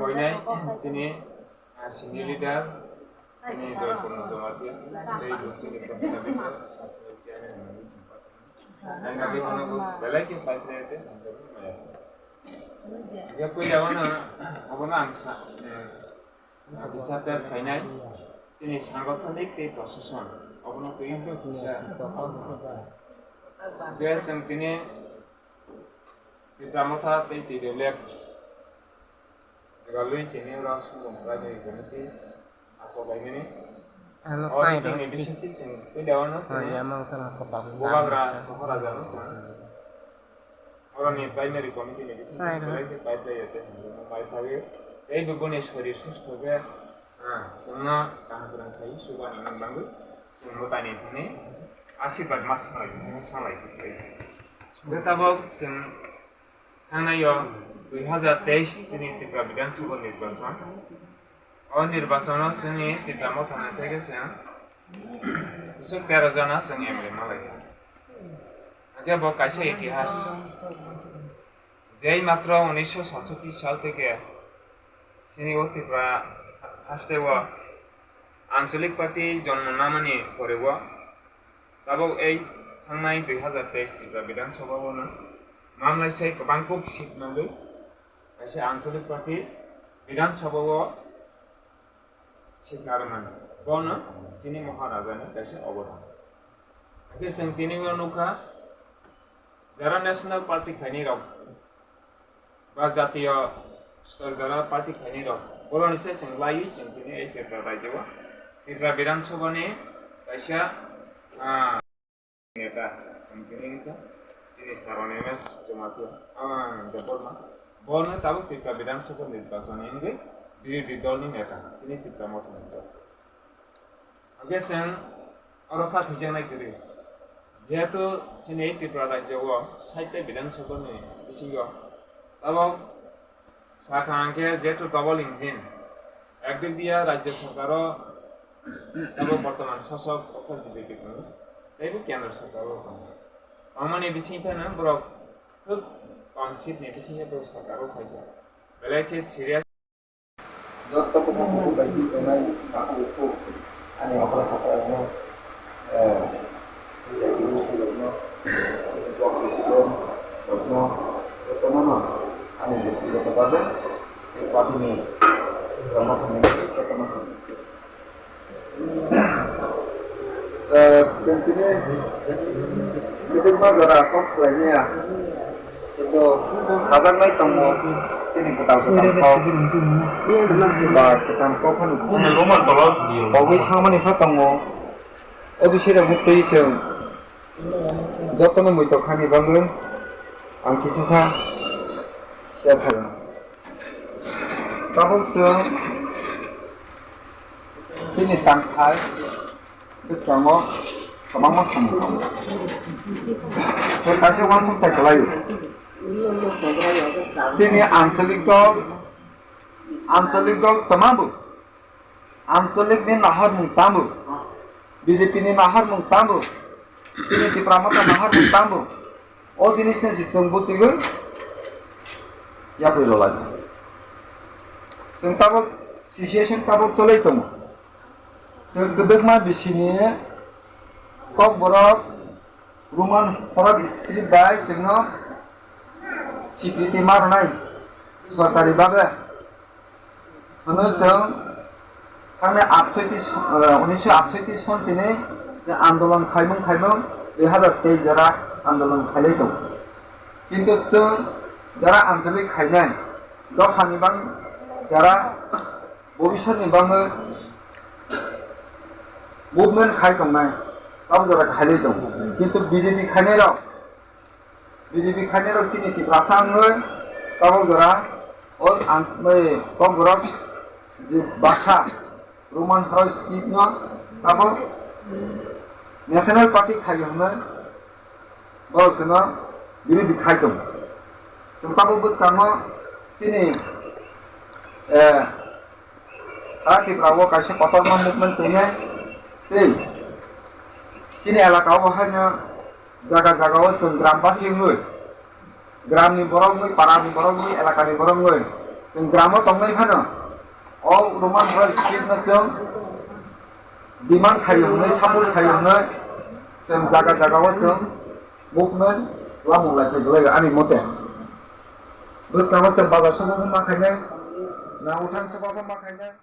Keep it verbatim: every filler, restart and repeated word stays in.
Koinai chini, ah, senior leader, chini Joypurno Jamatia, tei bo chini Prohila Bidya, Chairman hwnwi chwng paithaknai. Ang bai kheno bo belai khe paithaknai tei hamjaknai maya. Hingkhe puila o no, obono ang sa, eh, kisa pes khainai, chini sangathanik tei prosason, obono twi kisa. Hingkhe chwng tini Tipra Motha tei T W F Jaga lui tini oro sumung primary committee asok laimani. Ano o meeting ni bisingo chwng puila o no chwng bubagra Moharaja no chwng oro ni primary committee ni bisingo chwng belai khe pai plai ya tei hamjakma pai thagwi tei bo boni sorir sustho khe, ah, chwngno kaham kwrwng khai subani wng bangwi chwng mwtai ni thani asirwad ma sanglai, ma sanglai khe pai. Hwnkhe tabok chwng Thangnai o dui hazar teis chini Tripura Bidhan Sabha nirbachon. O nirbachon o chini Tipra Motha ni theke chwng bwswk tero jona chwng M L A malaikha. Hwnkhe bo kaisa itihas. Jei matro unisho satsoti sal theke chini o Tripura haste o Anchalik Party jonmo namani pore o tabok ei thangnai dui hazar teis Tripura Bidhan Sabha o no mamlai sai kwbang kuk seat nangwi kaisa Anchalik Party Bidhan Sabha o seat narwkmani. Bono chini Maharaja ni kaisa obodan. Hakhe chwng tini o nukha jara National Party khainai rok ba jatiyo stor jora party khainai rok, boroni se chwng laiwi chwng tini ei Tripura rajyo o Tripura Bidhan Sabha ni kaisa, ah, neta chwng tini wngkha chini Saron M S Jamatia, ah, Debbarma. Bono tabuk Tripura Bidhan Sabha nirbachon ni wngwi birodhi dol ni neta chini Tripura Motha ni dol. Hwnkhe chwng oro phathijaknai kwrwi. Jehetu chini Tripura rajyo o site Bidhan Sabha ni bisingo tabok sakha hwnkhe jehetu double engine, ekdik dia rajyo sarkar o tabok bortoman sasok okha B J P tongo, teibo kendro sarkar o tongo. Tongmani bising phano borok khub kom seat ni bisingtwi borok sarkar o phaikha. Belai khe serious. Joto khe bukhuk bai twi tongnai takhuk bukhuk ani okra sokra rokno, eh, bukhuk rokno, block president rokno, jotono no ani bukhuk rokno bagwi tei party ni rokno thangwi jotono thangwi. Eh, chwng tini kwbangma jora kok swlaimaya. Kintu sajaknai tongo chini kwtal kwtal kok. Ba kwcham kok phano kogwi thangmani kha tongo. O bising rokno twi chwng jotono muitok khaini bagwi ang kisa sa share khaio. Tabuk chwng chini tangthai bwskango kwbangma samung tongo. Se kaisa uansuk thai kwlaio. Chini anchalik dol, anchalik dol twma bo, anchalik ni naharmung tamo, B J P ni naharmung tamo, chini Tipra Motha naharmung tamo, o jinis ni se chwng buchigwi yapri rwlai. Chwng tabuk situation tabuk cholai tongo. Chwng kwbangma bisini Kokborok Roman horok script bai chwngno swikriti ma rwnai sorkari babe. Hwnwi chwng thangni atshoiti, eh, unisho atshoiti son chini je andolon khaimung khaimung dui hazar teis jora andolon khailai tongo. Kintu chwng jora anjali khainai dophani bang jora bobiswtni bagwi movement khai tongnai, tabuk jora khailai tongo. Kintu B J P khainai rok, B J P khainai rok chini Tiprasa wngwi tabuk jora o ang, oi, Kokborok je basa Roman horok script no tabuk National Party khai hwnwi borok chwngno birodhi khai tongo. Chwng tabuk bwskango chini, eh, Sara Tripura o kaisa kotorma movement chengya tei chini elaka o haino jaga jaga o chwng gram basi wngwi, gram ni borok wngwi, para ni borok wngwi, elaka ni borok wngwi Chwng gramo tongnai phano o Roman Royal Street no chwng demand khai hwnwi, support khai hwnwi chwng jaga jaga o chwng movement lamung lai phai belai ani mote. Bwskango chwng bazar sobo ma khainai, na uthang sobo ma khainai.